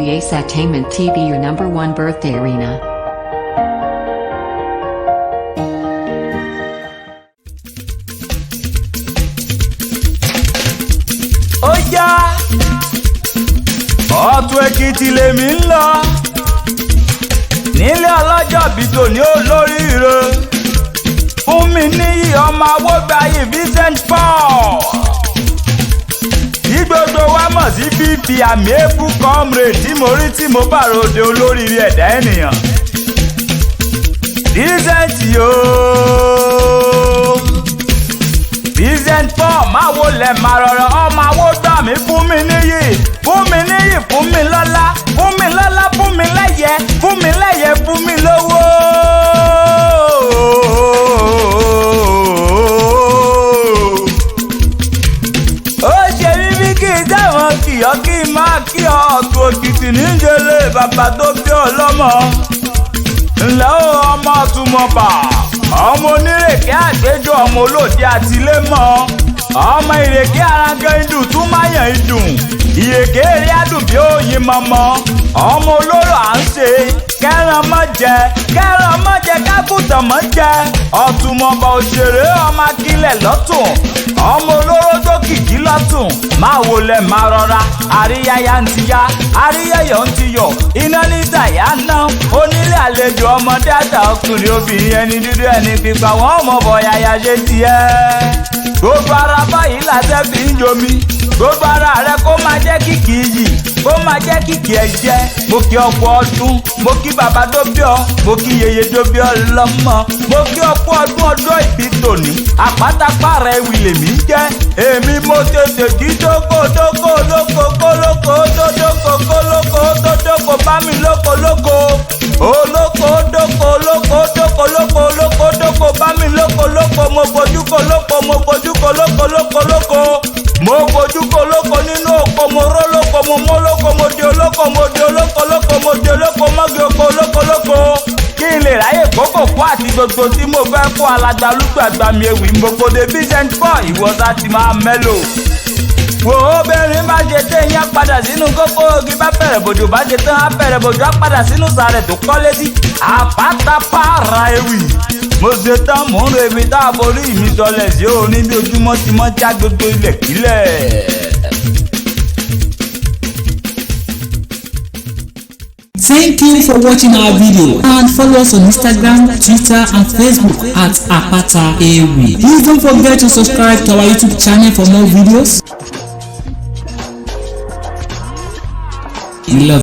Ace TV, your number one birthday arena. Ó yá, Ọ̀tún Èkìtì lèmi ń lọ nílé ọlọ́jọ́ bí tòní olóríire fún mi níyì ọmọ awógbáyé Vincent Paul tí gbogbo wa mọ̀ sí fífi àmì èébú comrade tí mo rí tí mo bá ròde olóríire ẹ̀dá ènìyàn Vincent yóò Vincent Paul máa wo lẹ̀ máa rọrọ ọmọ àwo gbà mí fún mi níyì fún mi níyì fún mi lọ́lá fún mi lọ́lá fún mi lẹ́yẹ fún mi lẹ́yẹ fún mi lówó. Ó ṣe bíbí kí n dáwọn kìyọ́ kí n máa kí ọ. Ọ̀tún Òkìtì níjẹlé bàbá tó bí ọlọ́mọ ńlẹ́ o, ọmọ ọ̀túnmọ̀bà, ọmọ onírèké àgbéjọ, ọmọ olóde àtìlémọ, ọmọ ìrèké arankan idùn tún máyàn idùn ìrèké eré àdùn bí òyìn mọmọ, ọmọ olóró à ń ṣe kẹran mọ jẹ kẹran mọ jẹ kákùtàn mọ jẹ. Ọ̀túnmọ̀bà òṣèré ọmọ akílẹ̀ lọ́tún, ọmọ olóró tó kìkì lọ́tún, máa wọlé máa rọra. Àríyáyá ń ti yá, àríyáyọ̀ ń ti yọ̀, iná níta yá ná onílé àlejò, ọmọdé àtà, ọkùnrin, obìnrin, ẹni dúdú, ẹni pípa, wọn mọ̀ bọ̀ yàyà ṣe tiẹ̀. Gbogbo ara báyìí làṣẹ fi ń jomi, gbogbo ara rẹ kó máa jẹ́ kìkì iyì, kó máa jẹ́ kìkì ẹ̀jẹ̀. Mo kí ọ̀pọ̀ ọdún, mo kí bàbá tó bí ọ, mo kí yèyé tó bí ọ lọ́mọ, mo kí ọ̀pọ̀ ọdún ọjọ́ ìbí tòní. Àpátápàrà ewì lèmi ń jẹ́, èmi mo tètè jí dóko dóko lóko kólóko tó dóko kólóko tó dóko bá mi lóko lóko olóko dóko lóko dóko lóko lóko dóko bá mi lóko lóko. Mo fojú ko lóko, mo fojú ko lóko lóko lóko, mo fojú ko lóko nínú oko, mo ró lóko, mo mó lóko, mo di olóko, mo di olóko lóko, mo di olóko mọ́gi oko lóko lóko kí n lè ráyè kókò kó àti gbogbo tí mo fẹ́ kó alàgbàlúgbàgbà mi ewì mbokode. Vincent Paul, ìwọ sá ti máa mẹ́lò wo. Obìnrin bá ṣe téèyàn padà sínú kókó ogi, bá bẹ̀rẹ̀ bòjò bá ṣe tán, á bẹ̀rẹ̀ bòjò, á padà sínú sàrẹ̀ tó kọ́lé sí. Àpátápàrà ewì mo ṣe tán, mò ń rebi tá a forí mi sọlẹ̀ sí òní bí ojúmọ́ ti mọ́ já gbogbo ilẹ̀ kílẹ̀. Thank you for watching our video and follow us on Instagram, Twitter and Facebook at Apata Ewi. Please don't forget to subscribe to our YouTube channel for more videos. We love